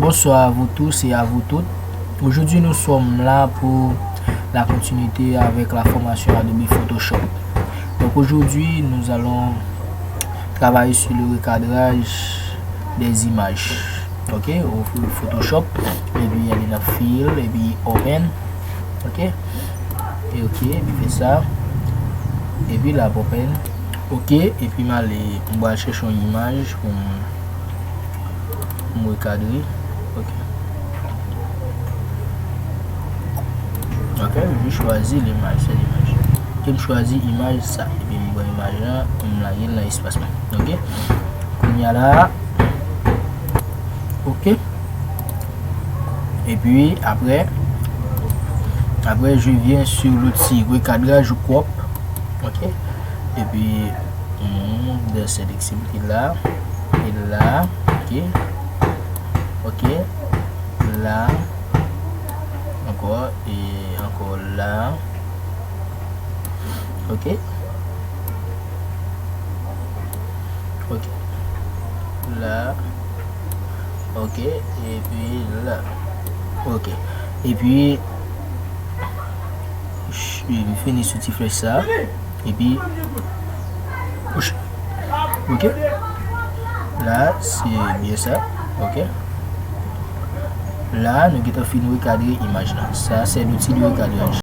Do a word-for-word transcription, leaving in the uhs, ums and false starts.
Bonsoir à vous tous et à vous toutes. Aujourd'hui, nous sommes là pour la continuité avec la formation Adobe Photoshop. Donc aujourd'hui, nous allons travailler sur le recadrage des images. Ok, ouvrir Photoshop, epi aller dans Fill, epi Open. Ok, e ok, epi fè sa. Epi la, Open. Ok, epi m ale, m pral chèche yon imaj pou m, pou m rekadre. Ok. Ok, je choisis l'image, c'est l'image. Ok, m chwazi imaj sa, epi m pran imaj la, m lage l nan espas mwen. Ok. Kounye a la, ok. Epi apre, apre, je viens sur l'outil recadrage ou crop. Ok. Epi, hmm, de seleksyon ki la, e la, ok. Ok. La, ankò, e ankò la. Ok. Ok. La. Ok. Epi la. Ok. Epi, ch-, m fini sou ti flèch sa. Epi, ch-, ok. La, se byen sa. Ok. La, nou gentan fin rekadre imaj la. Sa, se louti de rekadraj.